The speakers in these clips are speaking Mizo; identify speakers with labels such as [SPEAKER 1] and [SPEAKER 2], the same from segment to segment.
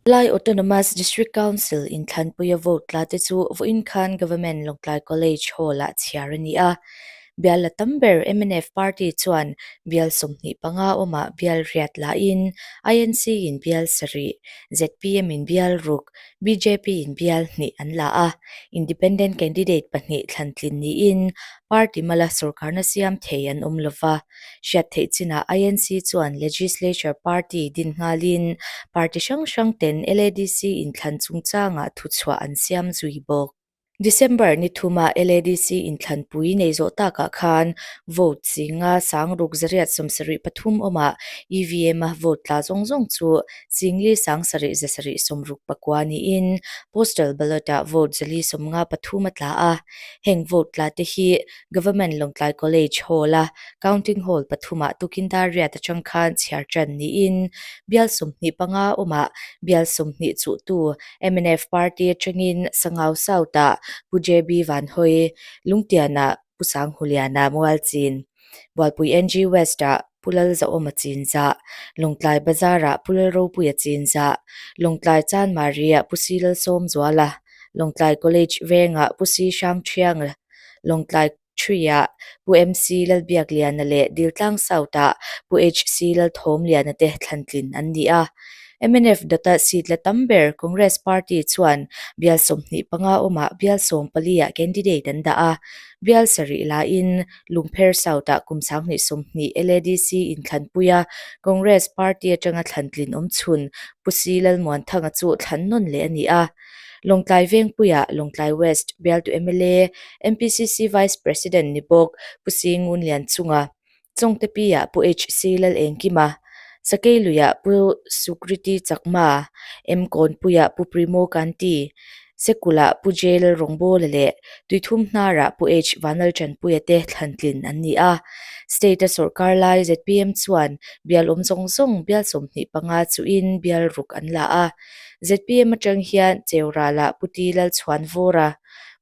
[SPEAKER 1] Lai Autonomous District Council inthlanpuia vote tla te chu vawiin khan Government Lawngtlai College Hall-ah chhiar a ni a. Bial la tam ber mnf party chuan bial 25 awmah bial riat lain INC in bial sarih, zpm in bial ruk, bjp in bial hnih an la a. Independent candidate pahnih thlantlin niin party mala sorkarna siam thei an awm lova. Hriat theih chinah INC chuan Legislature Party din nghalin party hrang hrang ten LADC inthlan chungchangah thuchhuah an siam zui bawk. December ni thuma LADC inthlanpui nei zawh takah khan vote zinga sang ruk zariat 73 awmah EVM-a vote tla zawng zawng chu singli sang sarih zasarih sawmruk pakua niin postal ballot-ah vote 453 a tla a. Heng vote tla te hi Government Lawngtlai College Hall-a Counting Hall pathumah tukin dar riat atang khan chhiar tan niin bial 25 awmah bial 20 chuhtu mnf Party atangin Sangau South-ah Pu JB Vanhawi, Lungtianah Pu Sanghuliana Mualchin, Bualpui NG West-ah Pu Lalzahawma Chinzah, Lawngtlai Bazar-ah Pu Lalropuia Chinzah, Lawngtlai Chanmari-ah Pu Si Lalsawmzuala, Lawngtlai College Vengah Pu Si Hrangthianga, Lawngtlai Tree-ah Pu MC Lalbiakliana leh Diltlang South-ah Pu HC Lalthawmliana te thlantlin an ni a. Mnf dawta seat la tam ber Congress Party chuan bial 25 awmah bial 14-ah candidate an dah a. Bial sarih lain Lungpher South-ah kum 2020 LADC inthlanpuia Congress Party atanga thlantlin awm chhun Pu Si Lalmuanthanga chu thlan nawn leh a ni a. Lawngtlai Vengpuiah Lawngtlai West bialtu mla, MPCC Vice President ni bawk Pu Si Ngun Lianchunga, Chawngtepiah Pu HC Lalengkima, Sakeiluiah Pu Sukriti Chakma, M Kawnpuiah Pu Primo Kanti, Sekulah Pu J Lalrawngbawla leh Tuithum hnarah Pu H Vanlaltanpuia te thlantlin an ni a. State-a sawrkar lai zpm chuan bial awm zawng zawng bial 25 chuhin bial ruk an la a. Zpm atang hian Cheuralah Pu T Lalchhuanvawra,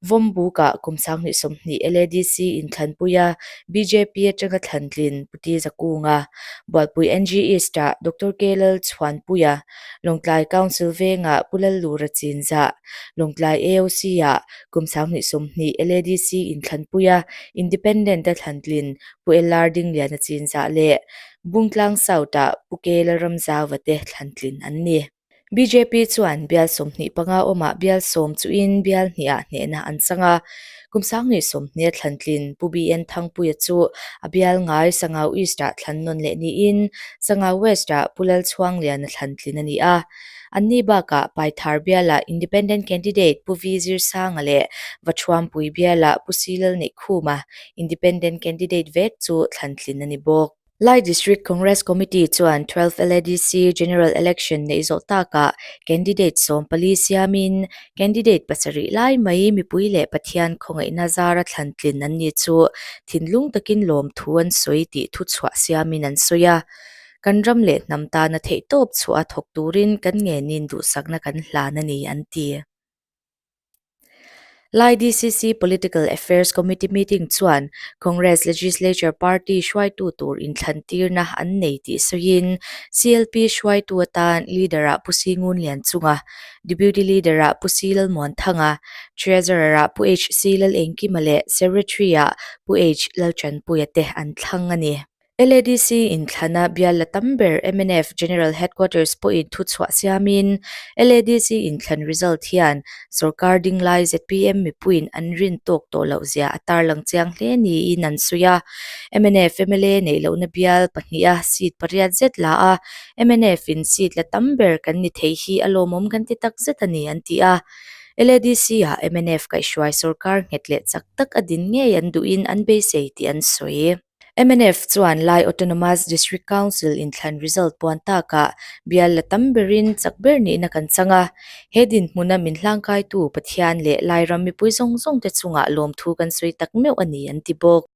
[SPEAKER 1] Vawmbukah kum 2020 LADC inthlanpuia bjp atanga thlantlin Pu T Zakunga, Bualpui NG East-ah Doctor K Lalchhuanpuia, Lawngtlai Council Vengah Pu Lallura Chinzah, Lawngtlai AOC-ah kum 2020 LADC inthlanpuia Independent-a thlantlin Pu LR Dingliana Chinzah leh Bungtlang South-ah Pu K Lalramzauva te thlantlin an ni. Bjp chuan bial 25 awmah bial 10 chuhin bial hnihah hnehna an chang a. Kum 2020 a thlantlin Pu BN Thangpuia chu a bial ngai Sangau East-ah thlan nawn leh niin Sangau West-ah Pu Lalchhuangliana thlantlin a ni a. Anni bakah Paithar bialah Independent candidate Pu V Zirsanga leh Vaṭhuampui bialah Pu Si Lalneihkhuma Independent candidate vek chu thlantlin a ni bawk. Lai District Congress Committee chuan 12 LADC General Election neih zawh takah candidate 14 siamin candidate pasarih lai mai mipui leh Pathian khawngaihna zara thlantlin an ni chu thinlung takin lawmthu an sawi tih thuchhuah siamin an sawi a. Kan ram leh hnam tana theihtawp chhuah a thawk turin kan ngenin duhsakna kan hlan a ni an ti. Lai DCC Political Affairs Committee meeting chuan Congress Legislature Party hruaitu tur inthlantirna an nei tih sawiin CLP hruaitu atan Leader-ah Pu Si Ngun Lianchunga, Deputy Leader-ah Pu Si Lalmuanthanga, Treasurer-ah Pu HC Lalengkima leh Secretary-ah Pu H Laltanpuia te an thlang a ni. LADC inthlana bial la tam ber mnf General Headquarters pawhin thuchhuah siamin LADC inthlan result hian sorkar ding lai zpm mipuiin an rin tawk tawh loh zia a tarlang chiang hle niin an sawi a. Mnf mla neih lohna bial pahniha seat pariat zet la a, mnf in seat la tam ber kan ni thei hi a lawmawm kan ti tak zet a ni an ti a. LADC ah mnf kaihhruai sorkar nghet leh chak tak a din ngei an duhin an beisei tih an sawi. Mnf chuan Lai Autonomous District Council inthlan result puan takah bial la tam berin chak ber nihna kan chang a. He dinhmuna min hlangkaitu Pathian leh Lai ram mipui zawng zawng te chungah lawmthu kan sawi tak meuh a ni an ti bawk.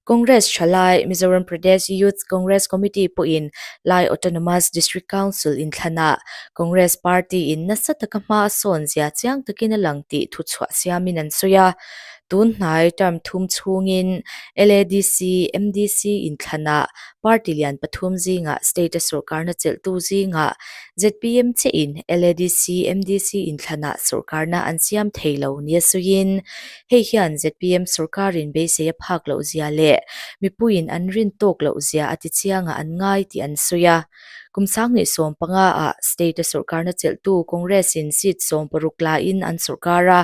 [SPEAKER 1] Congress thalai Mizoram Pradesh Youth Congress Committee pawhin Lai Autonomous District Council inthlanah Congress Party in nasa taka hma a sawn zia chiang takin a lang tih thuchhuah siamin an sawi a. Tun hnai term thum chhungin LADC, MDC inthlanah party lian pathum zingah state a sawrkarna chelhtu zingah zpm chiahin LADC, MDC inthlanah sawrkarna an siam thei lo nia sawiin hei hian zpm sawrkarin beisei a phak loh zia leh mipuiin an rin tawk loh zia a ti chiangah an ngai tih an sawi a. Kum sanghnih 15 ah state a sawrkarna chelhtu Congress in seat 60 laiin an sawrkar a.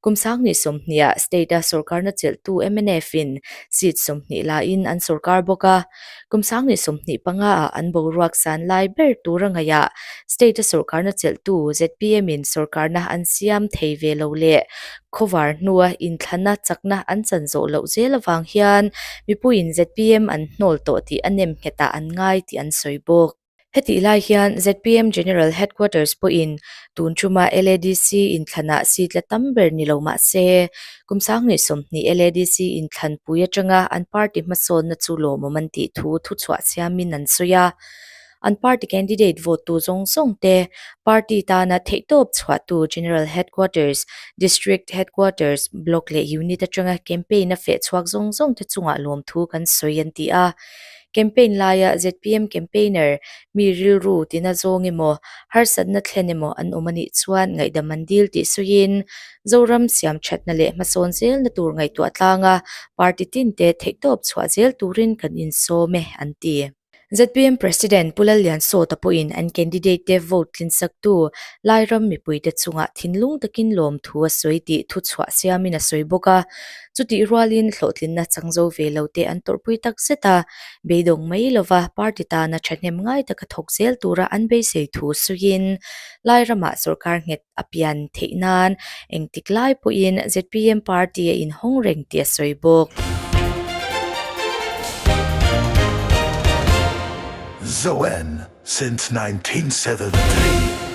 [SPEAKER 1] Kum 2020 ah state a sawrkarna chelhtu mnf in seat 20 laiin an sawrkar bawk a. Kum 2025 ah an boruak san lai ber tur a ngaihah state a sawrkarna chelhtu zpm in sawrkarna an siam thei ve lo leh khawvar hnua inthlana chakna an chan zawh loh zel avang hian mipuiin zpm an hnawl tawh tih a nem nghetah an ngai tih an sawi bawk. Hetih lai hian zpm General Headquarters pawhin tun tuma LADC inthlanah seat la tam ber ni lo mah se, kum 2020 LADC inthlanpui atanga an party hmasawnna chu lawmawm an tih thu thuchhuah siamin an sawi a. An party candidate vote tu zawng zawng te, party tana theihtawp chhuahtu General Headquarters, District Headquarters, Block leh Unit atanga campaign a feh chhuak zawng zawng te chungah lawmthu kan sawi an ti a. Campaign laia zpm campaigner mi rilru tina zawng emaw, harsatna thlen emaw an awm a nih chuan ngaihdam an dil tih sawiin Zoram siam thatna leh hmasawn zelna tur ngaihtuah tlanga party tinte theihtawp chhuah zel turin kan insawm e, an ti. Zpm President Pu Lalliansawta pawhin an candidate te vote tlinsaktu Lairam mipuite chungah thinlung takin lawmthu a sawi tih thuchhuah siamin a sawi bawk a. Chutih rualin hlawhtlinna chang zo ve lo te an tawrhpui tak zet a, beidawng mai lova party tana thahnem ngai taka thawk zel tura an beisei thu sawiin Lairamah sawrkar nghet a pian theih nan engtik lai pawhin zpm party a inhawng reng tih a sawi bawk.
[SPEAKER 2] Zoen since 1973.